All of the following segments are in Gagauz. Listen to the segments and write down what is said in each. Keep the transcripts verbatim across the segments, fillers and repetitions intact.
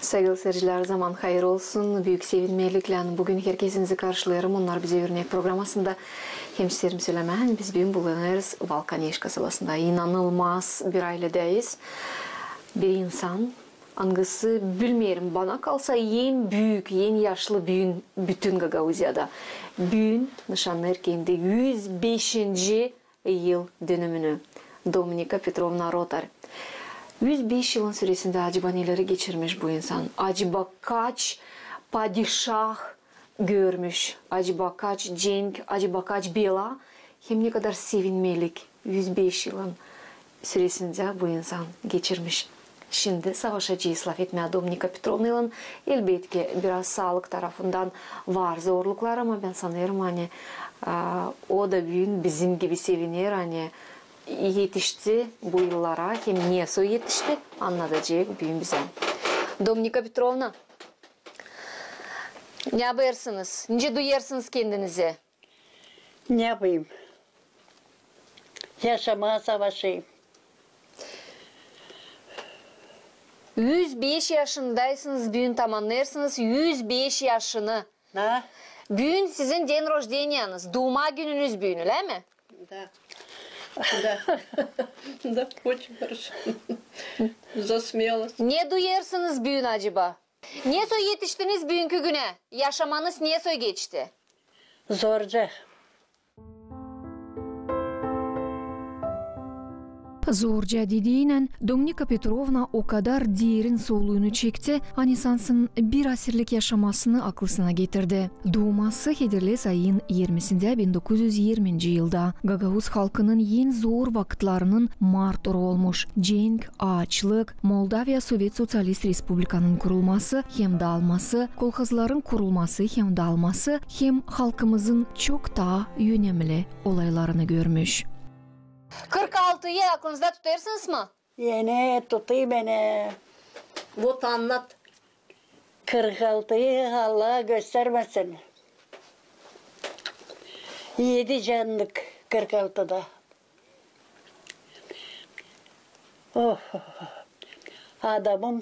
Saygılı siircilär, zaman hayır olsun. Büük sevinmeliklän bugün herkezinizi karşılêêrım "Onnar bizä örnek" programasında. Hem isteerim sölemää, ani biz büün bulunêrız Valkaneş kasabasında. İnanılmaz bir ayledäyiz. Bir insan, angısı, bilmeerim, bana kalsa, en büük, en yaşlı büün bütün Gagauziyada. Büün nışannêêr kendi üz beşinci yıldönümünü. Dominika Petrovna Rotar. Üz beş yılın süresindä acaba neleri geçirmiş bu insan? Acaba kaç padişah görmüş? Acaba kaç cenk, acaba kaç bela? Hem ne kadar sevinmelik, üz beş yılın süresindä bu insan geçirmiş. Şindi savaşacez lafetmää Dominika Petrovnaylan. Elbetki, biraz saalık tarafından var zorluklar, ama bän sanêrım, ani, a, o da büün bizim gibi seviner, ani etişti bu yıllara, hem nesoy etişti, annadacek büün bizä. Dominika Petrovna, ne yapêrsınız? Nicä duyêrsınız kendinizi? Ne yapayım? Yaşamaa savaşayım. Üz beş yaşındaysınız, büün tamannêêrsınız üz beş yaşını. Ha? Büün sizin день рождениянız, duuma gününüz büün, ölä mi? Да. Да. Да, очень хорошо. За смелость. Ne duyêrsınız büün acaba? Nesoy etiştiniz büünkü günä? Yaşamanız nesoy geçti? Zorca. Zorca dediynän Dominika Petrovna o kadar derin soluyunu çekti, ani sansın bir asirlik yaşamasını aklısına getirdi. Duuması Hederlez ayın irmisindä bin dokuz üz irminci yılda. Gagauz halkının en zor vakıtlarının martorı olmuş. Cenk, aaçlık, Moldaviya Sovet Soţialist Respublikanın kurulması hem daalması, kolhozların kurulması hem daalması hem halkımızın çok taa önemli olaylarını görmüş. Kırk altıyı aklınızda tutêrsınız mı? Ene, tutêrım, ene. Вот, annat. Kırk altıyı Allah göstermesin. Edi canlık kırk altıda. Oh, adamım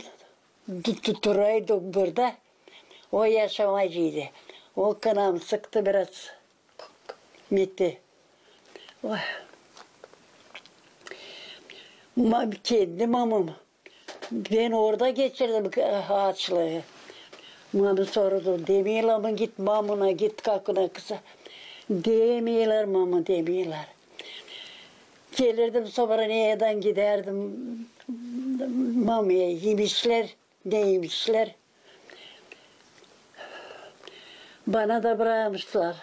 tu-, tu-, turaydı burada. O yaşamacıydı. O kanam sıktı biraz. Bitti. Oh. Ma-, kendi mamım. Bän orada geçirdim aaçlıı. Mamı sordu, demeerlär mi git mamına, git kakına kıza? Demeerlär, mamı, demeerlär. Gelirdim, sobraniyeden gidärdim mamıya, imişlär, ne imişlär. Bana da brakmışlar.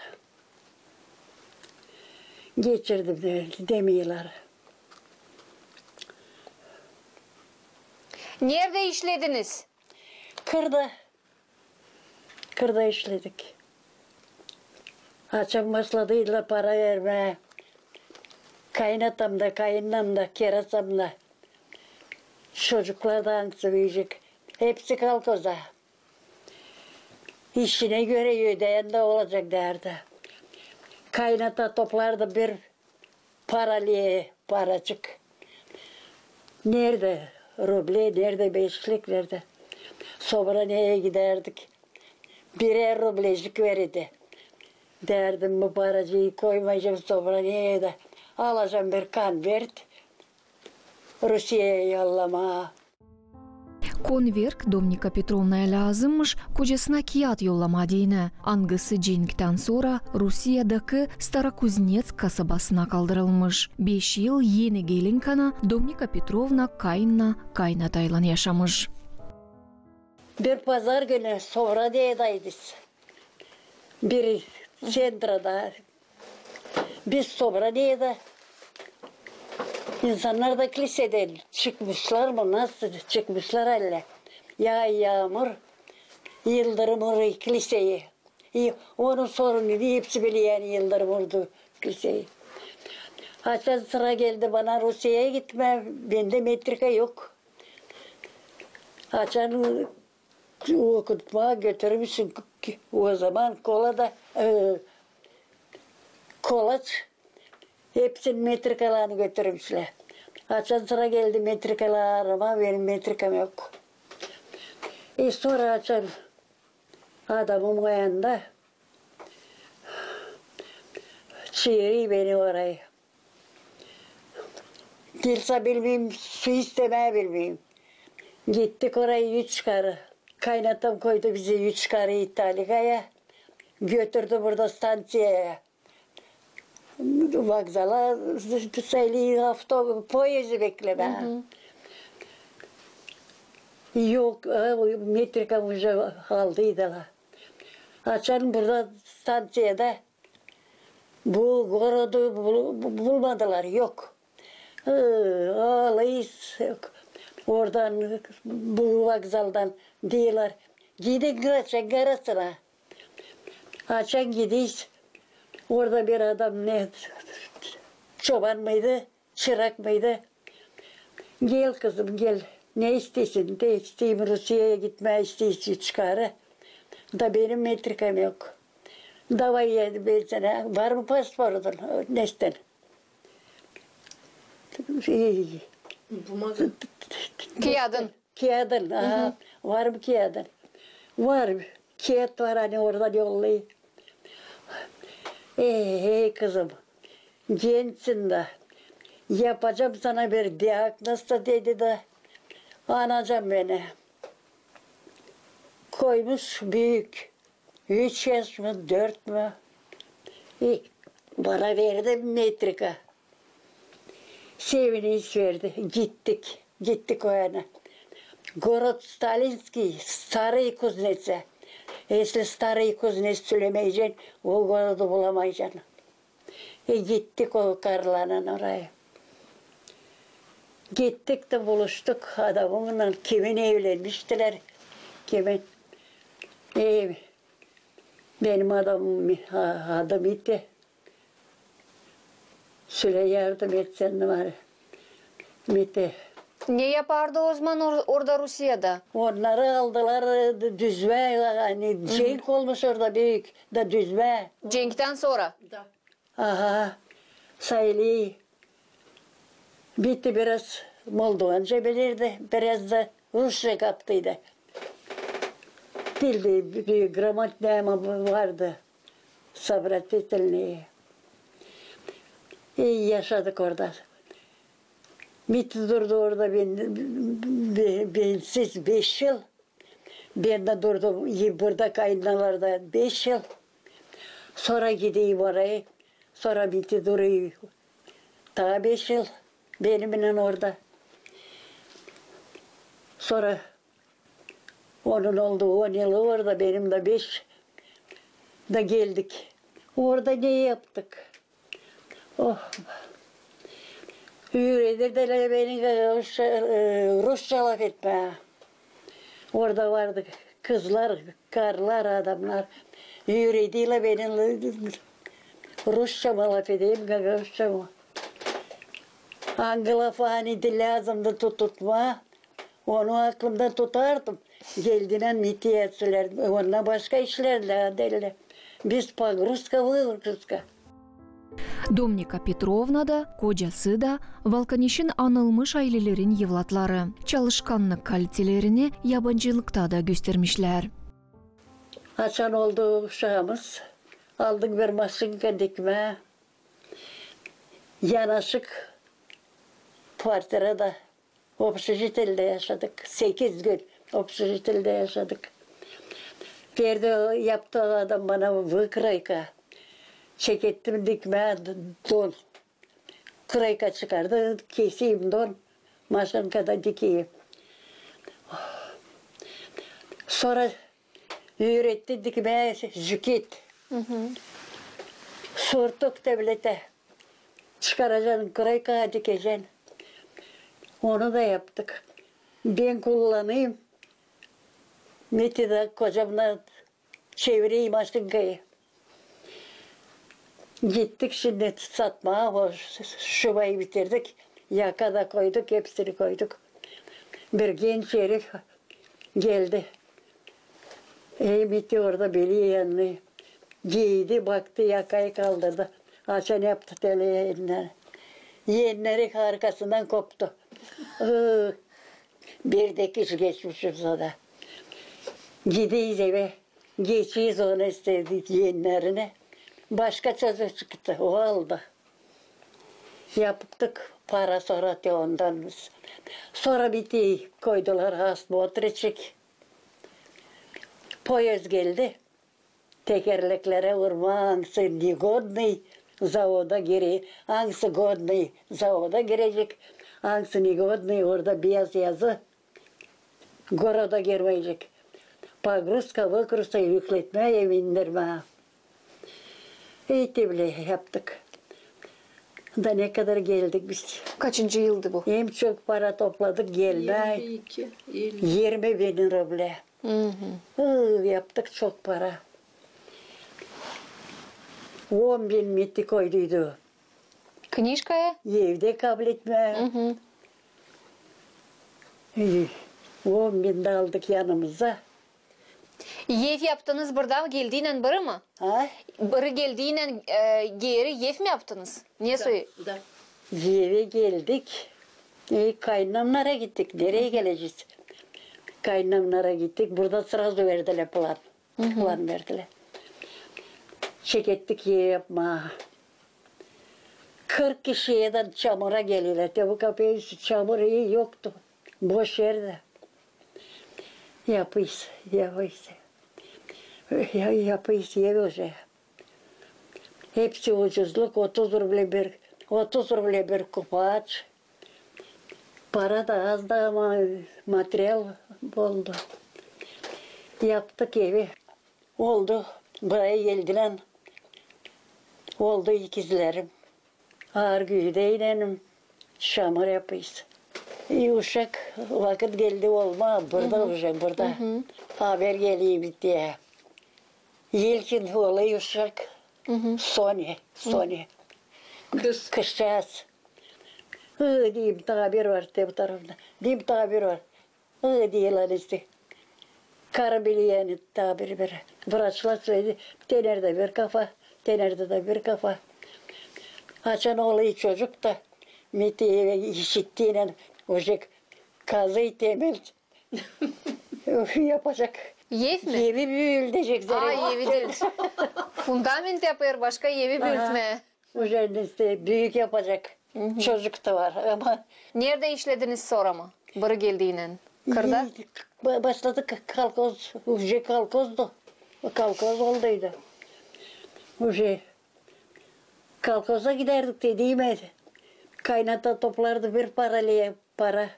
Geçirdim de, demeerlär. Neredä işlediniz? Kırda. Kırda işledik. Açan başladıydılar para vermää. Kaynatam da, kayınnam da, kerasam da. Çocuklar da angısı bilecek. Hepsi kolhoza. İşinä görä ödeyän dä olacek därdi. Kaynata toplardı bir paralıı, paracık. Neredä ruble, neredä beşlik, neredä. Sobraniyaya gidärdik. Birär rublecik verirdi. Därdim, bu paracıı koymayacam sobraniyaya da alacam bir konvert Rusiyaya yollamaa. Konvert Dominika Petrovnaya lääzımmış kocasına kiyat yollamaa deyni, angısı cenktän sora Rusiyadakı Starokuznetsk kasabasına kaldırılmış. Beş yıl eni gelin kana Dominika Petrovna kayınna-kaynataylan yaşamış. Bir pazar günü sobraniyadaydık. Bir ţentrada. Biz sobraniyada, insannar da klisedän çıkmışlar mı, nasıl çıkmışlar allä. Yaay yaamur, yıldırım urêr kliseyi. İ, onun sorununu hepsi biler, ani yıldırım urdu kliseyi. Açan sıra geldi bana Rusiyaya gitmää, bendä metrika yok. Açan okutmaa götürmüşüm, o zaman kola da, e, kolaç, hepsinin metrikalarını götürmüşlär. Açan sıra geldi metrikaları aramaa, benim metrikam yok. E, sora açan adamım o yanda, çeerir beni orayı. Gelsä bilmeerim, su istemää bilmeerim. Gittik orayı üç karı. Kaynatam koydu bizi üç karı İtalikaya. Götürdü burada stanţiyaya. Vokzala, sayılı avto, poezi beklemää. Yok, e, o Metrika uje aldıydılar. Açan burada stanţiyada bu gorodu bul-, bu-, bulmadılar, yok. Hı, alıyız oradan, bu vokzaldan, deerlär, gidin Graçan garasına. Açan gidiyiz, orada bir adam ne, çoban mıydı, çırak mıydı? Gel, kızım, gel. Ne isteersin? De isteerim Rusiyaya gitmää, isteeriz üç karı. Da benim Metrikam yok. Davay, ya, bän sana, var mı pasportun? Nesten? Şey, Kiyadın. Kiyadın, aha. Var mı kiyadın? Var. Kiyat var, ani oradan yollayın. Ey, ey, kızım, gençsin da, yapacam sana bir diagnoz da, dedi da, anacam beni. Koymuş büük. Üç yaş mı, dört mü? E, bana verdi Metrika. Seviniş verdi. Gittik. Gittik o yana. Город Сталинский, Старые Кузнецы. Если Старые Кузнецы sölemeyecän, o gorodu bulamayacan. E, gittik o karılarlan oraya. Gittik da buluştuk adamımnan, kimin evlenmiştilär, kimin. E, benim adamım, a-, adı Miti. Söle, yardım etsän var. Miti. Ne yapardı o zaman or-, orada Rusiyada? Onnarı aldılar, e, düzmää, ani cenk olmuş orada büük, da düzmää. Cenktän sora? Aha, sayılı. Miti biraz moldovanca bilirdi, biraz da rusça kaptıydı. Bildi, bir, bir грамотный ama vardı. Сообразительный. İi yaşadık orada. Miti durdu orada bän, bän, bänsiz beş yıl. Bän dä durdum burada kayınanalarda beş yıl. Sora gideyim oraya. Sora Miti durêr taa beş yıl benimnän orada. Sora onun oldu on yılı orada, benim dä beş. Da geldik. Orada ne yaptık? Oh. Üüredirlär beni rusça, e, rusça lafetmää. Orada vardı kızlar, karılar, adamnar. Üüredirlär beni rusça mı lafedeyim, gagauzça mı. Angı lafı ani lääzımdı tutmaa, onu aklımda tutardım. Geldiynän Mitiye söleerdim. Onnar başka işlerdä, deyni. Biz погрузка, выгрузка. Домника Петровна da, kocası da Valkanişin anılmış aylelerin evlatları. Çalışkannık kalitelerini yabancılıkta da göstermişlär. Açan oldu uşaamız, aldık bir maşinka dikmää. Yanaşık kvartirada, общежитильde yaşadık. Sekiz gün общежитильde yaşadık. Verdi, yaptı adam bana выкройка. Çekettim dikmää don. Kroyka çıkardı, keseyim don, maşinkada dikeyim. Sora üüretti dikmää jüket. Surtuk tevlettä. Çıkaracan kroyka, dikecän. Onu da yaptık. Bän kullanayım. Miti da, kocam da çevireyim maşinkayı. Gittik şindi satmaa, o şubayı bitirdik. Yaka da koyduk, hepsini koyduk. Bir genç herif geldi. Ey, Miti orada beli yandı. Giydi, baktı, yakayı kaldırdı. Açan yaptı tele yenneri. Yenneri arkasından koptu. Iı, bir dikiş geçmişim sana. Gideyiz evä. Geçeyiz onu istedik, eenlerinä. Başka çocuk çıktı, o aldı. Yaptık para sora te ondan biz. Sora bitti, koydular osmotriçik. Poyezd geldi. Tekerlekleri vurmaa, angısı negodnıy, zavoda gire-, angısı godnıy, zavoda girecek, angısı negodnıy, orada biyaz yazı, goroda girmeyecek. Pogruzka, vıgruzka, ükletmää, ev indirmää. Etti bilä yaptık. Da ne kadar geldik biz. Kaçıncı yıldı bu? Hem çok para topladık, gelmää. Elli iki, elli. Yirmi bin rublä. Hı hı. Hı, yaptık çok para. On bin Miti koyduydu. Knijkaya? Evdä kabletmää. Hı hı. E, on bin dä aldık yanımıza. Ev yaptınız burada geldiynän biri mi? Ha? Biri geldiynän, e, geeri ev mi yaptınız? Ne soy? Da. Evä geldik. E, kaynanamnara gittik. Nereyi gelecez? Kaynanamnara gittik. Burada srazu verdilär plan. Hı hı. Plan verdilär. Çekettik ev yapmaa. Kırk kişi evdän çamura gelirlär. Te bu kapıya üstü çamur, ev yoktu. Boş erdä. Yapıyız, yapıyız. Ya, yapıyız ev uje. Hepsi ucuzluk, otuz rublä bir, otuz rublä bir kupaç. Para da azdı, ama material boldu. Yaptık evi. Oldu, buraya geldiynän oldu ikizlerim. Aar gücü deylenim, çamur yapıyız. E, uşak vakıt geldi olmaa, burada uje, burada. Hı hı. Haber geliyor bitti. Yelkin ooluu uşak. Hı hı. Sonya, Sonya. Kız. Kızçaaz. Hı, deyim, taa bir var te bu tarafta. Deyim, taa bir var. Hı, deyim, işte. Karı bilä, yani, taa bir, bir. Vraçlar söyledi, te nerdä bir kafa, te nerdä dä bir kafa. Açan ooluu çocuk da, Miti evä işittiynän, uje kazıy temel yapacek. Ev mi? Evi büüldecek. Aa, evi diil. Fundament yapêr, başka evi büütmää. Uje, işte, büük yapacek. Hı hı. Çocuk da var ama. Nerdä işlediniz sora mı? Biri geldiynän. Kırda? Ba-, başladık kolhoz, uje kolhozdu. Kolhoz olduydu. Uje kolhoza gidärdik, dediim, kaynata toplardı bir para lea. Para.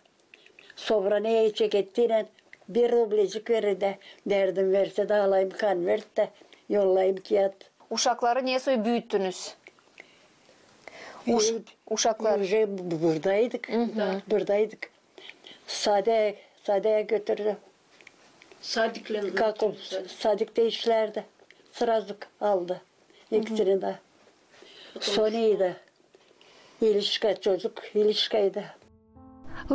Sobraniyayı çekettiynän bir rublecik verirdi. Derdim verse dä alayım konvert da yollayım kiyat. Uşakları nesoy büüttünüz? Uş-, uşaklar. Uje bu-, buradaydık. Buradaydık. Sadä, sadä götürdü. Sadiklän götürdü. Sadiktä işlärdi. Srazu aldı. İkisini dä. Sonyayı da. İlişka, çocuk İlişkaydı.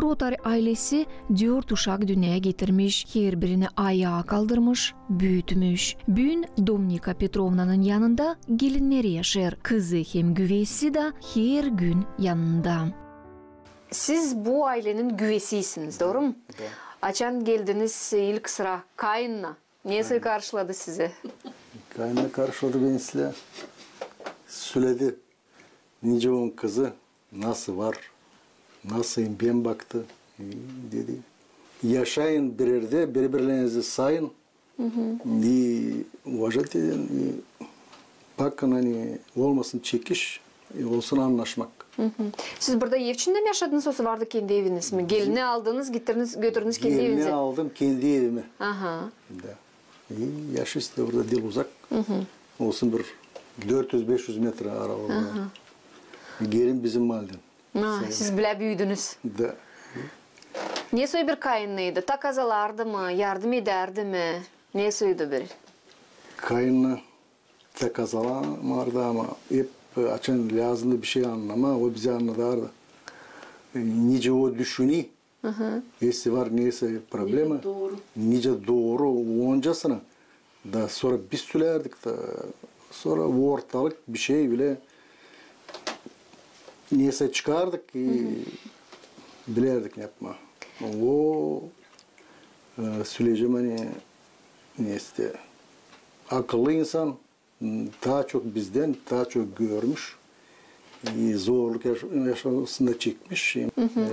Rotar aylesi dört uşak dünneyä getirmiş, herbirini ayaa kaldırmış, büütmüş. Büün Dominika Petrovnanın yanında gelinneri yaşêêr, kızı hem güvesi dä her gün yanında. Siz bu aylenin güvesisiniz, dooru mu? Da. Açan geldiniz ilk sıra kayınna, nesoy karşıladı sizi? Kayınna karşıladı beni islää. Söledi, nicä onun kızı, nasıl var, nasıl bän baktı, e, dedi. Yaşayın bir erdä, biri-birlerinizi sayın, e, уважать edin, e, bakın, ani olmasın çekiş, e, olsun annaşmak. Siz burada ev içindä mi yaşadınız, osa vardı kendi eviniz mi? Gelini aldınız, getirdiniz, götürdünüz kendi evinizä. Gelini aldım kendi evimä. Aha. Da. E, yaşêêrız da burada diil uzak. Olsun bir dört üz, beş üz metra aralıı. Aha. Gelin bizim maallän. Aa, siz bilä büüdünüz. Da. Nesoy bir kayınnaydı? Taa kazalardı mı, yardım edärdi mi? Nesoydu bir? Kayınna taa kazalamardı, ama hep, e, açan lääzımdı bir şey annamaa, o bizä annadardı. E, nicä o düşüner, если var neysä problema, nicä dooru, oncasını. Da sora biz sölärdik da, sora ortalık bir şey bilä neysä çıkardık, e, bilärdik ne yapmaa. O, e, söleyecäm, ani neysä, akıllı insan, taa çok bizdän taa çok görmüş, e, zorluk yaş-, yaşamasında çekmiş. E,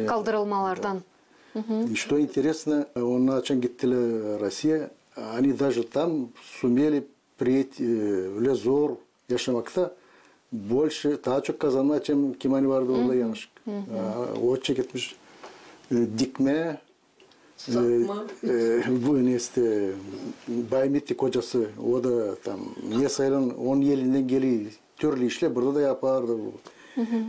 kaldırılmalardan. Что интересно, onnar açan gittilär Rusiya, ani даже там сумели прийти, e, ölä zor yaşamakta больше, taa çok kazanmaa, çem kim ani vardı orada yanaşık. O çeketmiş, e, dikmää, e, bu neysä, Bay Mitti kocası, o da tam neysä on elindän geler türlü işlär burada da yapardı bu.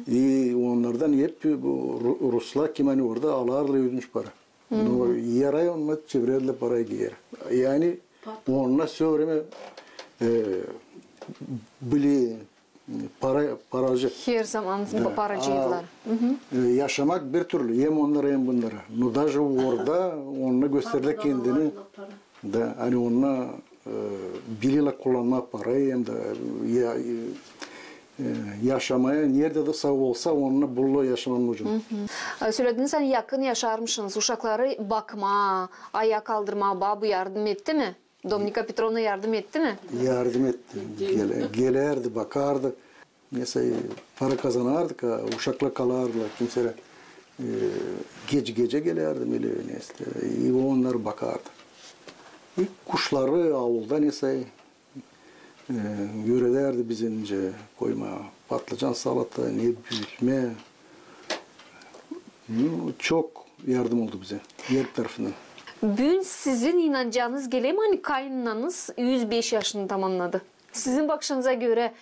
И onnardan hep bu ru-, ruslar kim ani orada alardılar ödünç para. Ну, yaray onnar çevirärdilär parayı geeri. Yani onnar всё время, e, были para, paracı. Her zaman paracıydılar. E, yaşamak bir türlü, hem onnara, hem bunnara. Ну, даже orada onnar gösterdi kendini. Da, ani onnar, e, bililär kullanmaa parayı, hem dä ya-, e, yaşamaya, neredä dä saa olsa, onnar bulêr yaşamaa ucunu. E, sölediniz, ani yakın yaşarmışınız, uşakları bakmaa, ayaa kaldırmaa, babu yardım etti mi? Dominika Petrovna yardım etti mi? Yardım etti. Gele-, gelärdi, bakardı. Neysä, para kazanardık, a uşaklar kalardılar, kimsä, e, geç gecä gelärdi, neysä, e, onnar bakardı. E, kuşları avulda neysä, e, üüredärdi bizi nicä koymaa, patlıcan salata, ne büütmää. Ну, çok yardım oldu bizä, her tarafından. Büün sizin inancınız geler mi, ani kaynananız üz beş yaşını tamannadı? Sizin bakışınıza görä,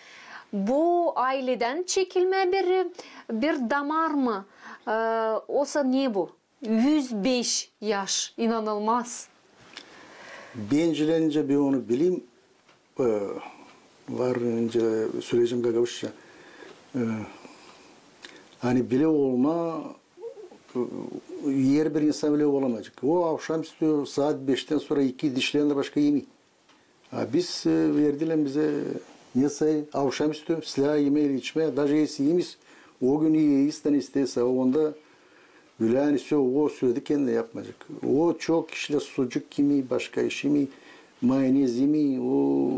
bu ayledän çekilmä bir, bir damar mı? E, osa ne bu? Üz beş yaş, inanılmaz. Bencilerince bir onu bileyim, e, var nicä söleyecäm gagauzça. E, ani bilä olmaa, e, herbir insan bilä olamayacek. O avşamüstü saat beştän sora iki dişlerinnän başka imey. A biz, e, verdilär bizä neysä avşamüstü islää imää, içmää, даже если imeyiz, o gün iyeyiz, da ne isteerä, onda bölä ani всё, o sölediklerini yapmayacek. O çok işlär, sucuk imey, başka iş imey, mayonez imey, o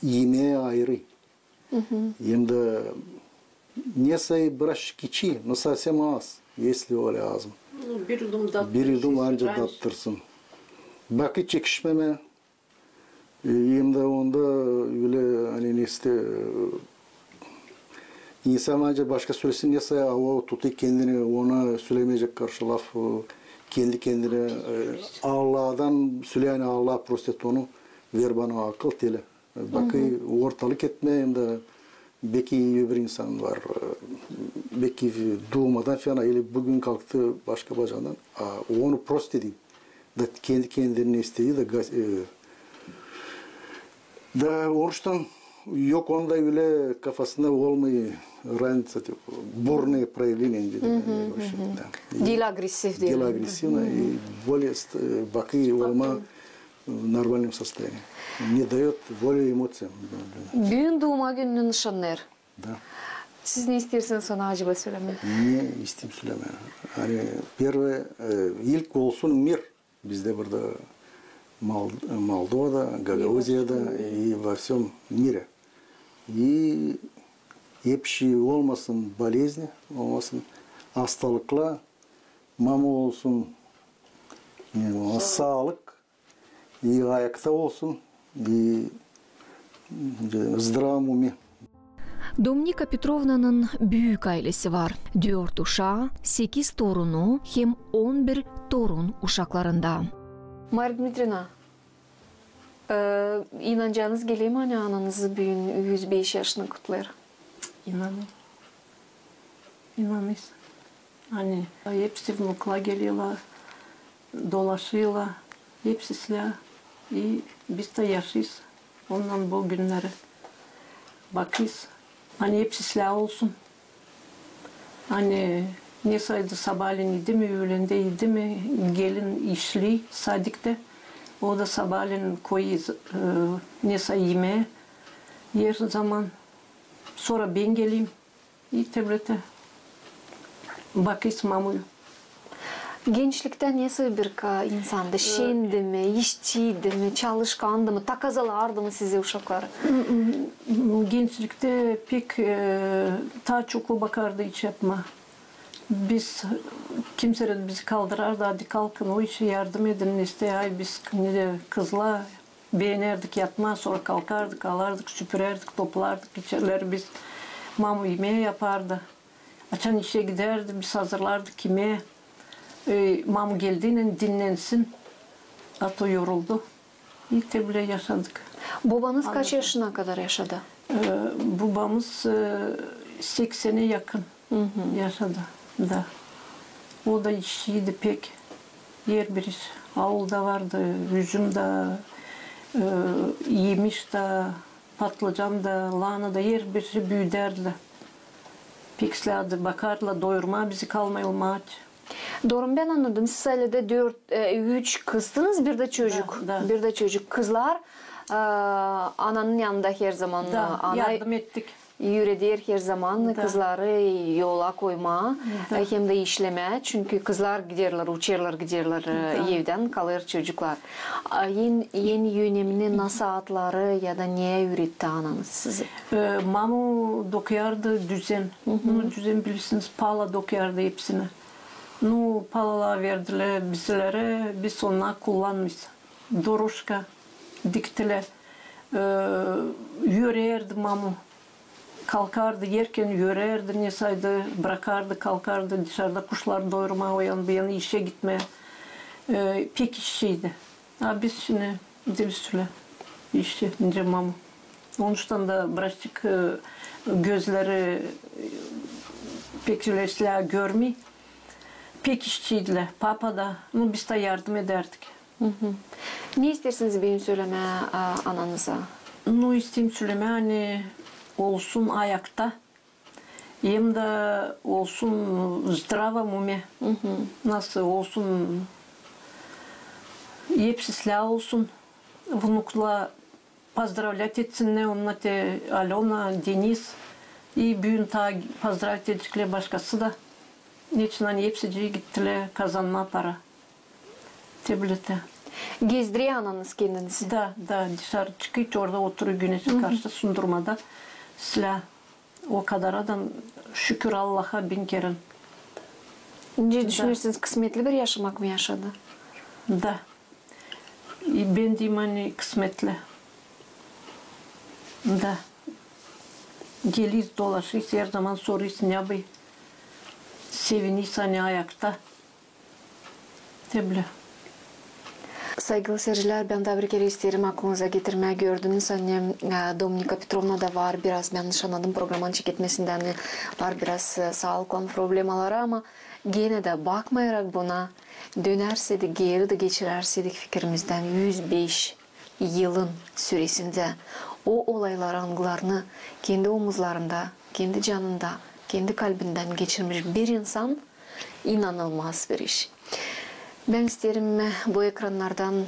imää ayırı. Hem dä neysä biraz kiçi, но совсем az, если ölä azmı. Ну, bir yudum dattırırsın. Bir yudum anca dattırsın. Bakı çekişmemää, e, hem dä onda ölä, ani neysä, e, insan anca başka sölesin, neysä, o tutêr kendini, ona sölemeyecek karşı laf, e, kendi kendinä, e, Allahdan söleer, ani Allah, prost et onu, ver bana akıl, telä. Bakı ortalık etmää, hem dä beki öbür insan var, e, beki duumadan fena, ili büün kalktı başka bacandan, a onu prost dedi. Da kendi kendini istedi da gaz-, e, da oruçtan yok, onda ölä kafasında olmêêr разница, burnı проявление dedi. Diil agressiv, diil agressivno, i bolje, e, bakı olmaa нормальном состоянии. Не даёт волю эмоциям. Büün duuma gününü nışannêêr. Da. Siz ne isteersiniz ona acaba sölemää? Ne isteerim sölemää? Ani первое, e, ilk olsun mir. Bizdä burada Mol-, Moldovada, Gagauziyada и во всём мире. И hepsi olmasın, болезни olmasın, hastalıklar, mamu olsun, e, saalık, i ayakta olsun, i, e, zdravom umi. Dominika Petrovnanın büük aylesi var. Dört uşaa, sekiz torunu hem on bir torun uşaklarında. Mariya Dmitrievna, e, inancınız geler mi, ani ananızı büün üz beş yaşını kutlêêr? İnanêr. İnanêrsın. Ani hepsi внукlar gelêrlär, dolaşêrlar, hepsi islää, i biz dä yaşêêrız onunnan bu günneri. Bakêrız, ani hepsi islää olsun. Ani ne saydı sabaalän idi mi, öölendä idi mi, gelin işleer sadiktä. O da sabaalän koyêr, e, ne say imää her zaman. Sora bän gelerim. I tebrettä bakêrız mamuyu. Gençliktä nesoy bir insandı? Şendimi, işçiydimi, çalışkandımı, takazalardımı sizi uşakları? Gençliktä pek taa çok o bakardı iş yapmaa. Biz, kimseler bizi kaldırardı, hadi kalkın, o işä yardım edin, neste, ay biz ne dä kızlar beenärdik yatmaa, sora kalkardık, alardık, süpürärdik, toplardık içerileri biz. Mamu imeyi yapardı. Açan işä gidärdi, biz hazırlardık imeyi. Mamu geldiynän dinnensin, a to yoruldu. İi te bölä yaşadık. Bobanız kaç yaşına kadar yaşadı? Bobamız seksene yakın yaşadı. Da. O da işçiydi pek. Herbir iş. Aulda vardı üzüm da, emiş da, patlıcan da, laana da, herbir şey büüdärdi. Pek islärdi, bakardılar doyurmaa bizi, kalmayalım aç. Dooru mu bän annadım, siz aylada dört, üç kızdınız, bir dä çocuk. Da, da. Bir dä çocuk. Kızlar ananın yanında herzaman, ana yardım ettik. Üüredär herzaman kızları yola koymaa, hem dä işlemää, çünkü kızlar giderlär, uçêrlar, giderlär evdän, kalêr çocuklar. En, en önemli nasaatları ya da ne üüretti ananız sizi? Mamu dokuyardı düzen. Nu, düzen bilirsiniz, pala dokuyardı hepsinä. Nu, palalar verdilär bizlerä, biz onnarı kullanmêêrız. Doroşka diktilär. Yörärdi mamu. Kalkardı, erken yörärdi, nesaydı, brakardı, kalkardı, dışarda kuşları doyurmaa, o yan bu yana işä gitmää. Pek işçiydi. A biz şindi diil sülä işçi, nicä mamu. Onuştan da birazçık gözleri pek sülä görmey. Pek işçiydilär, papa da, nu, biz dä yardım edärdik. Ne isteersiniz büün sölemää ananıza? Nu, isteerim sölemää, ani olsun ayakta, hem dä olsun zdrava mumä. Nasıl olsun, hepsi islää olsun, vnuklar pozdravlät etsinnär, onnar te Alöna, Denis. İi büün taa pozdravlät edeceklär başkası da. Neçin ani hepsicii gittilär kazanmaa para. Te bölä te. Gezdirä ananız kendinizi? Da, da, dışarı çıkêr, orada oturêr güneşin karşısında, sundurmada islää. O kadar adam, şükür Allaha bin kerä. Nicä düşünersiniz, kısmetli bir yaşamak mı yaşadı? Da. Bän deerim, ani kısmetli. Da. Geleriz, dolaşêrız, herzaman sorêrız, ne yapêr. Sevineriz, ani ayakta. Te bölä. Saygılı seyircilär, bän taa bir kerä isteerim aklıınıza getirmää, gördünüz, ani Dominika Petrovnada var biraz, bän annadêrım programanın çeketmesindä, ani var biraz saalıklan problemaları, ama genä dä bakmayarak buna, dönärseydik geeri da geçirärsäydik fikirimizdän üz beş yılın süresindä o olayları, angılarını kendi omuzlarında, kendi canında, kendi kalbindän geçirmiş bir insan, inanılmaz bir iş. Bän isteerim bu ekrannardan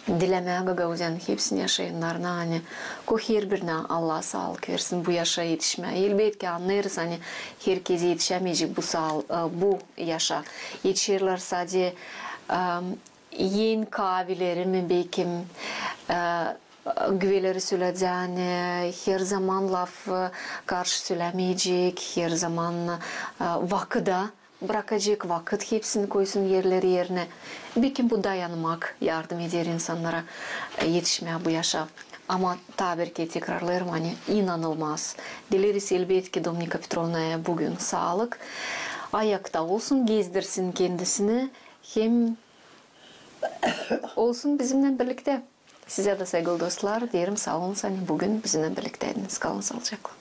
dilemää Gagauziyanın hepsini yaşayannarına, ani ko herbirinä Allah saalık versin bu yaşa etişmää. Elbetki, annêêrız, ani herkez etişämeyecek bu saal-, bu yaşa. Etişerlär sade en kaavileri mi, bekim, güveleri söleyecek, ani herzaman laf karşı sölämeyecek, herzaman vakıda brakacek, vakıt hepsini koysun erleri erinä. Bekim bu dayanmak yardım eder insannara etişmää bu yaşa. Ama taa bir kerä tekrarlêêrım, ani inanılmaz. Dileriz, elbetki, Dominika Petrovnaya büün saalık. Ayakta olsun, gezdirsin kendisini, hem olsun bizimnän birliktä. Sizä dä, saygılı dostlar, deerim saa olun, ani büün bizimnän birliktäydiniz. Kalın saalıcaklan.